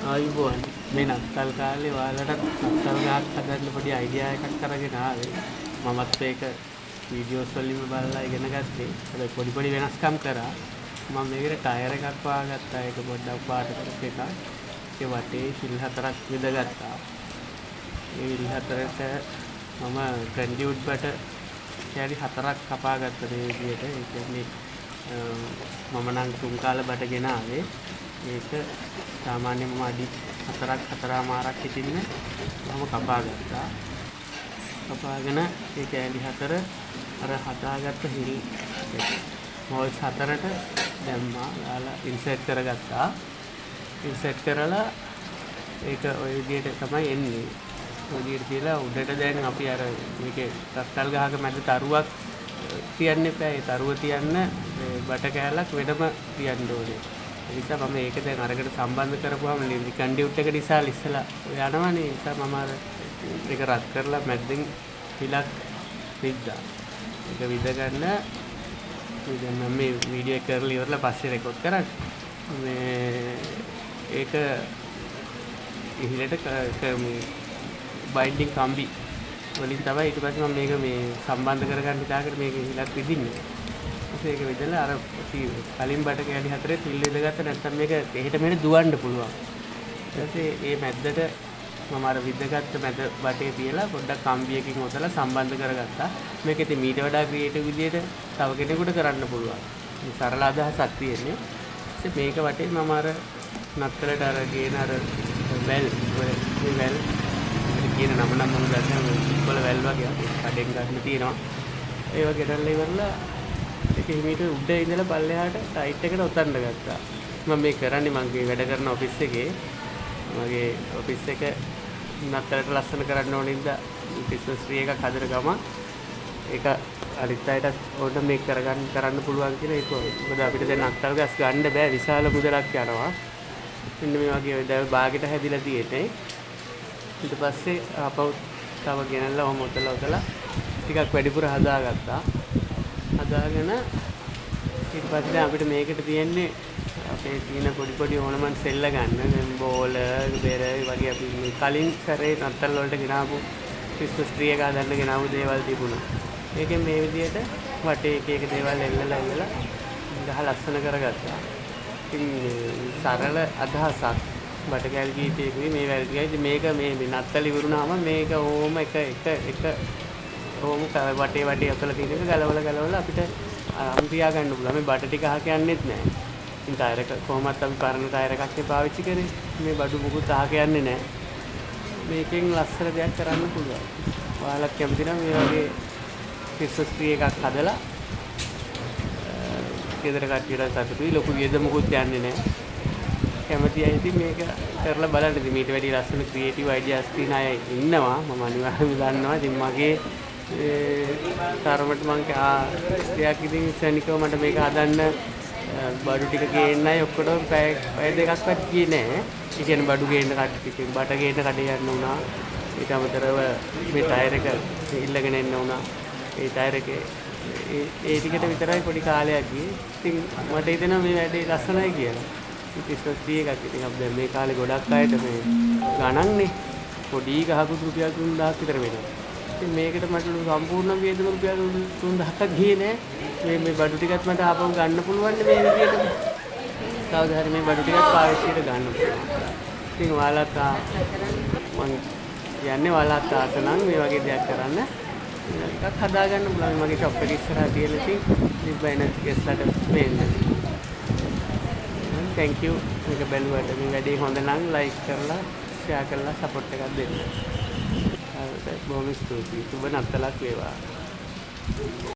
ආයුබෝවන්. මේ නත්තල් කාලේ ඔයාලටත් නත්තල් ගහක් හදන්න පොඩි අයිඩියා එකක් අරගෙන ආවේ. මමත් ඒක වීඩියෝස් වලින්ම බලලා ඉගෙන ගත්තේ. හැබැයි පොඩි පොඩි වෙනස්කම් කරා. මම මේකට ටයර් එකක් හොයාගත්තා. ඒක පොඩ්ඩක් පාට කරපු එකක්. ඒ වටේ හිල් හතරක් විදගත්තා. ඒ හිල් හතරට මම කන්ඩියුට් බට කෑලි හතරක් කපා ගත්තා මේ විදියට. ඒ කියන්නේ මම නම් තුන් කාල බට ගෙනාවේ. ඒක සාමාන්‍යයෙන් මම අඩි 4ක් 4.5ක් හිටින්න මම කපා ගත්තා. කපාගෙන ඒ කෑලි හතර අර හදාගත්ත හිල් හෝල්ස් හතරට දැම්මා. දාලා ඉන්සර්ට් කරගත්තා. ඉන්සර්ට් කරලා ඒක ඔය විදියට තමයි එන්නේ. ඔය විදියට තියලා උඩට දැන් අපි අර මේකේ නත්තල් ගහක මැද තරුවක් තියන්න එපා. ඒ තරුව තියන්න බට කෑල්ලක් වෙනම තියන්න ඕනේ. ඒ නිසා මම ඒක දැන් අරකට සම්බන්ධ කරපුවාම කන්ඩියුට් එක නිසා ලිස්සලා යනවනේ. ඒ නිසා මම අර ඒක රත් කරලා මැද්දෙන් හිලක් විද්දා. ඒක විදගන්න දැන් මම මේ වීඩියෝ එක කරලා ඉවරලා පස්සේ රෙකෝඩ් කරන්නේ. මේ ඒක ඉහිලට මේ බයින්ඩින් කම්බි වලින් තමයි ඊට පස්සේ මම මේක මේ සම්බන්ධ කරගන්න හිතාගෙන මේක හිලක් විදින්නේ. ඊට ඒක විදලා අර කලින් බට කෑලි හතරේ හිල් විදගත්ත නැත්නම් මේක එහෙට මෙහෙට දුවන්න පුළුවන්. ඊට පස්සේ ඒ මැද්දට මම අර විදගත්ත මැද බටේ තියලා පොඩ්ඩක් කම්බියකින් ඔතලා සම්බන්ධ කරගත්තා. මේක ඉතින් මීට වඩා ක්‍රියේටිව් විදියට තව කෙනෙකුට කරන්න පුළුවන්. මේ සරල අදහසක් තියෙන්නේ. ඊට මේක වටේ මම අර නත්තලට අර ගේන අර වැල්, මේ වැල් කියන නම නම් මම දන්නේ නැහැ. වල වැල් වගේ අපි කඩෙන් ගන්න තියෙනවා. ඒව ගෙනල්ලා ඉවරලා ඒක හිමීට උඩ ඉඳලා පල්ලෙහාට ටයිට් එකට ඔතන්න ගත්තා. මම මේ කරන්නේ මගේ වැඩ කරන ඔෆිස් එකේ. මගේ ඔෆිස් එක නත්තලට ලස්සන කරන්න ඕන හින්දා ක්‍රිස්මස් ට්‍රී එකක් හදන ගමන් ඒක අනිත් අයටත් ඕන මේක කරගන්න කරන්න පුළුවන් කියලා ඒක. මොකද අපිට දැන් නත්තල් ගස් ගන්න බෑ, විශාල මුදලක් යනවා. මෙන්න මේ වගේ ඔය දැන් බාගෙට හැදිලා තියෙන්නේ. ඊට පස්සේ ආපහු තව ගෙනල්ලා ඔහොම ඔතලා ඔතලා ටිකක් වැඩිපුර හදාගත්තා. හදාගෙන ඊට පස්සේ දැන් අපිට මේකට තියෙන්නේ අපේ තියෙන පොඩි පොඩි ඕනමන්ට්ස් එල්ල ගන්න. දැන් බෝල, බෙර වගේ අපි මේ කලින් සැරේ නත්තල් වලට ගෙනාවු ක්‍රිස්මස් ට්‍රී එක හදන්න ගෙනාවු දේවල් තිබුණා. ඒකෙන් මේ විදියට වටේ එක එක දේවල් එල්ලලා එල්ලලා ගහ ලස්සන කරගත්තා. ඉතින් සරල අදහසක් බට කෑලි කීපයකුයි මේ වැල් ටිකයි. ඉතින් මේක මේ නත්තල් ඉවරුනාම මේක ඕම එක එක එක ඕම වටේ වටේ අතල තියෙන එක ගලවලා ගලවලා අපිට අරන් තියා ගන්න පුළුවන්. මේ බට ටික අහක යන්නෙත් නෑ. ඉතින් ටයර් එක කොහොමත් අපි පරණ ටයර් එකක් නේ පාවිච්චි කරේ. මේ බඩු මුකුත් අහක යන්නේ නෑ. මේකෙන් ලස්සන දෙයක් කරන්න පුළුවන්. ඔයාලත් කැමති නම් මේ වගේ ක්‍රිස්මස් ට්‍රී එකක් හදලා ගෙදර කට්ටියට සතුටුයි. ලොකු වියදමකුත් යන්නේ නෑ. කැමති අය ඉතින් මේක කරලා බලන්න. ඉතින් මීට වැඩි ලස්සන ක්‍රියේටිව් අයිඩියාස් තියෙන අය ඉන්නවා. මම අනිවාර්යයෙන්ම දන්නවා. ඉතින් මගේ තරමට මං දෙයක් ඉතින් ක්ෂණිකව මට මේක හදන්න බඩු ටික ගේන්නයි ඔක්කොටම පැය දෙකක්වත් ගියේ නෑ. ඒ කියන්නේ බඩු ගේන්න කට්ටිය බට ගේන්න කඩේ යන්න වුණා. ඊට අමතරව මේ ටයර් එක ඉල්ලගෙන එන්න වුණා. ඒ ටයර් එකේ ඒ ටිකට විතරයි පොඩි කාලයක් ගියේ. ඉතින් මට හිතෙනවා මේ වැඩේ ලස්සනයි කියලා. ක්‍රිස්මස් ට්‍රී එකක් ඉතින් අපි දැන් මේ කාලේ ගොඩක් අයට මේ ගණන්නේ. පොඩි ගහකුත් රුපියල් 3000ක් විතර වෙනවා. ඉතින් මේකට මට සම්පූර්ණ වියදම රුපියල් 3000ක් ගියේ නෑ. මේ මේ බඩු ටිකත් මට ආපහු ගන්න පුළුවන් මේ විදියටම. කවදා හරි මේ බඩු ටිකත් පාවිච්චියට ගන්න පුළුවන්. ඉතින් ඔයාලත් මං කියන්නේ ඔයාලත් ආස නම් මේ වගේ දෙයක් කරන්න එකක් හදාගන්න පුළුවන්. මගේ ෂොප් එක ඉස්සරහා තියෙන ඉතින් තිබ්බ එන ගෙස්ට්ලාට පේන්න. Thank you. මේක බැලුවට මේ වැඩේ හොඳ නම් ලයික් කරලා ෂෙයා කරලා සපෝට් එකක් දෙන්න. බොහොම ස්තුතියි. සුබ නත්තලක් වේවා.